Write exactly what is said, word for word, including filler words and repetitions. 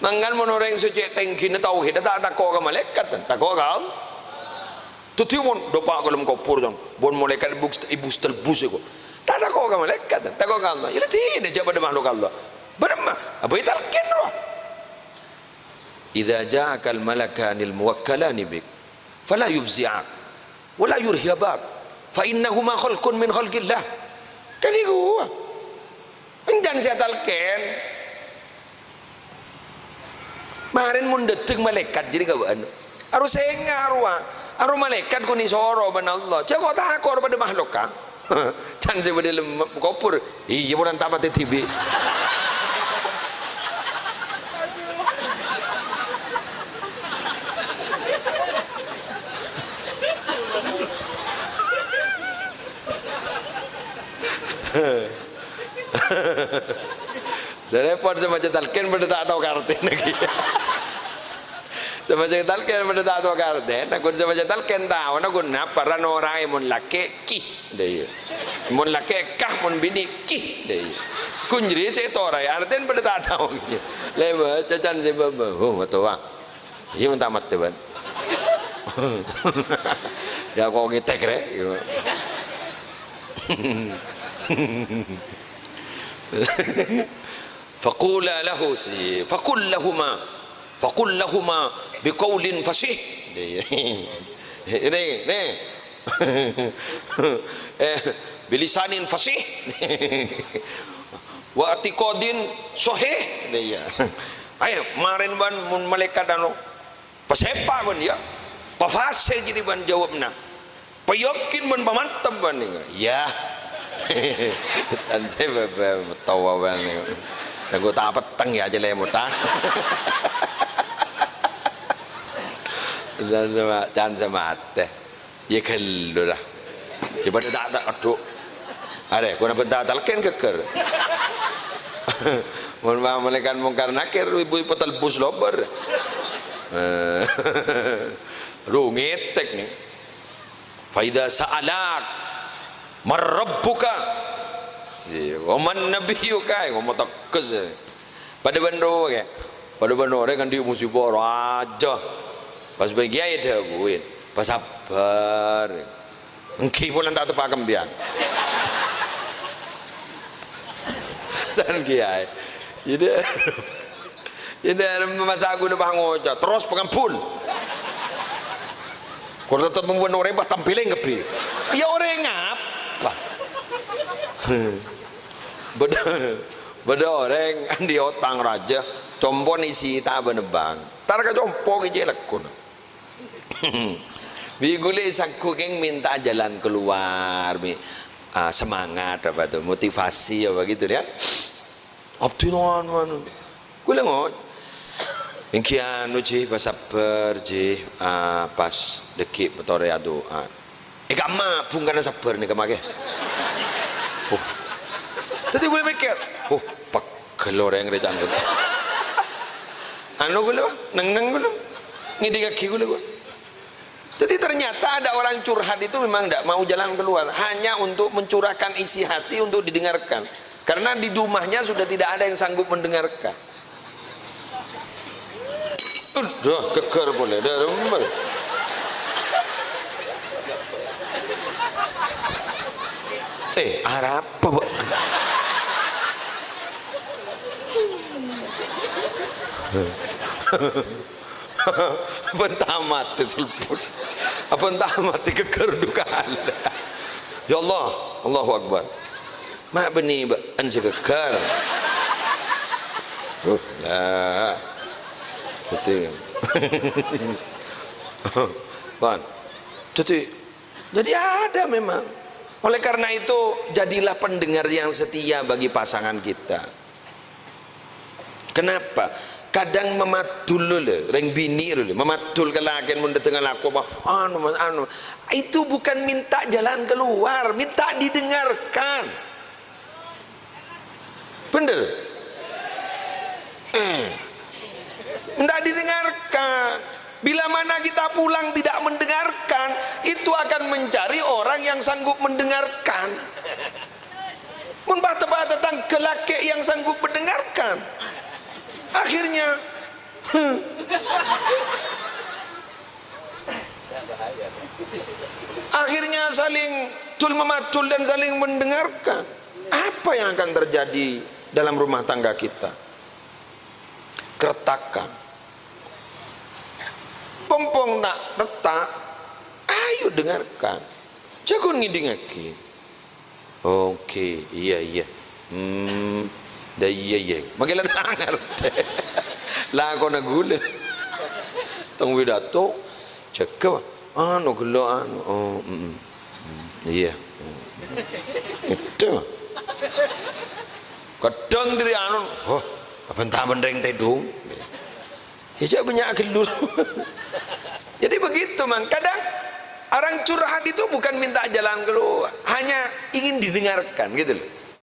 Mangkana mon orèng sè cè' tèngghina tauhidda ta' tako' ka malaèkat, tako' ka Allah. Dhâddhi mon dâpa' ka dâlem kobhur, mon malaèkat èbus-, èbus-telbus èko. Ta' tako' ka malaèkat, tako' ka Allah. Iyâ la dinah jhâ' padâ makhluk Allah. Bârâmma? Apa ètalkèn rowa? "Idza ja'akal malakanil muwakkalani bik, fala yufzi'ak, wala yurhibak, fa innahuma khalqun min khalqillah." Kan èko. Ènjhân sè ètalkèn. Marèn mon dâteng malaèkat jârèya kabâ'ân. Aro sènga' rowa. Aro malaèkat ghun èsoro bân Allah. Jhâ' ko'-tako' ro padâ makhlukka. Can sè bâdâ lem kobhur. Iyâ, mon ta' patè dhibi'. Sè rèpot sè maca talkèn padâ ta' tao ka artèna ghi. Sè maca talkèn padâ ta' tao ka artèna. Ghun sè maca talkèn taona ghun napa, ra noraè mon lakè' ki. Dâ iyâ. Mon lakè' kah, mon binè' ki. Dâ iyâ. Ghun jârèya sè ètoraè, artèna padâ ta' tao ghi. Lè maca can sè bâbâ. Oh, matowa. Iyâ, mon ta' matè, bân. Yâ, ko' ngètèk, rè. Faqula lahu si-, faqul lahuma, faqul lahuma biqaulin fasih. Ini, ini. Eh, bilisanin fasih. Wa i'tiqadin sahih. Iyâ. Ayo, marèn bân mon malaèkat anu. Pasèpa' bân, yâ. Pafasè jârèya bân jâwâbbhâ. Payakin bân pamantep bân, yâ. Can sè bâbâ matowa bân. Sangko' ta' petteng, yâ, jâ lèmot, ah. Can sè ma-, can sè matè. Yâ ghâllu, la. Yâ padâ ta', ta', adhu. Arè, ghun bân ta' talkèn ghâggâr. Mon ma-, malaèkat Mungkar Nakir, ibu-ibu telbus lobâr. Eh, ru ngètèk, nè. "Fa idza sa'alak, 'Man rabbuka?' Si, 'Wa man nabiyyuka?' Ngomong tegghes. Padâ bân rowa, yâ. Padâ bân orèng andi' musibah rajâ. Pas bân kiyaè dhâbuin, "Pasabbhâr. Èngghi polana ta' teppa' kembiyan." Can kiyaè. Jadi, jadi masa aku lupa ngoca', terros pangampun. Kok tetep membuat orèng pas tampilèng kabbhi. Yâ orèng apa? Bâdâ, bâdâ orèng andi' otang rajâ, compo'na èsè ta' bân-bân. Tar ka compo' ghi' cè' lekkon. Bi' ghulâ sangghu kèng mènta jalan keluar, bi', ah, semangat apa tuh, motivasi apa gitu ya. Abdhi rowan, rowan. Ghulâ ngoca'. Èngghi anu, Ji, pasabbhâr, Ji. Ah, pas dhâggi' torè adu'a. È kamma bhungkana sabbhâr nèka makè. Oh. Dhâddhi ghulâ mèkkèr, "Oh, pegghel orèng rè ca'na." Anu ghulâ, neng-neng ghulâ. Ngèdingngaghi ghulâ, ghulâ. Jadi ternyata ada orang curhat itu memang ndak mau jalan keluar, hanya untuk mencurahkan isi hati untuk didengarkan. Karena di rumahnya sudah tidak ada yang sanggup mendengarkan. Udah, geger boleh, dah, rembel. Eh, arapa, Bu? Apa entah mati selput. Apa entah mati geger dukaan. Ya Allah, Allahu Akbar. Ma' bânnè bâ'ân sè geger. Uh, la. Betul. Pan. Jadi, jadi ada memang. Oleh karena itu, jadilah pendengar yang setia bagi pasangan kita. Kenapa? Kadang mamaddul lho, rèng binè' lho, mamaddul ka lakèn mon dâteng alako apa, anu, Mas, anu. Itu bukan minta jalan keluar, minta didengarkan. Bener? Eh. Minta didengarkan. Bila mana kita pulang tidak mendengarkan, itu akan mencari orang yang sanggup mendengarkan. Mon bâdâ-bâdâ tatangghâ lakè' yang sanggup mendengarkan. Akhirnya, Akhirnya saling dul-memadul dan saling mendengarkan. Apa yang akan terjadi dalam rumah tangga kita? Keretakan. Pong-pong ta' retak, ayo dengarkan. Jhâ' ghun ngèdingngaghi. Oke, iyâ, iyâ. Hmm, dâ' iyâ, iyâ. Mangkèn la ta' ngartè. Lakona ghulâ. Tong pidato, jâgâ, Pak. Anu, ghellâ', anu. Oh, mm, mm. Mm, iyâ. Mm, mm. Itu. Kadhâng dâri anu, "Oh, apa ta' bhender tèdung?" Ya, jhâ' bânnya' ghâllu. Jadi begitu, Mang. Kadang orang curhat itu bukan minta jalan keluar, hanya ingin didengarkan, gitu loh.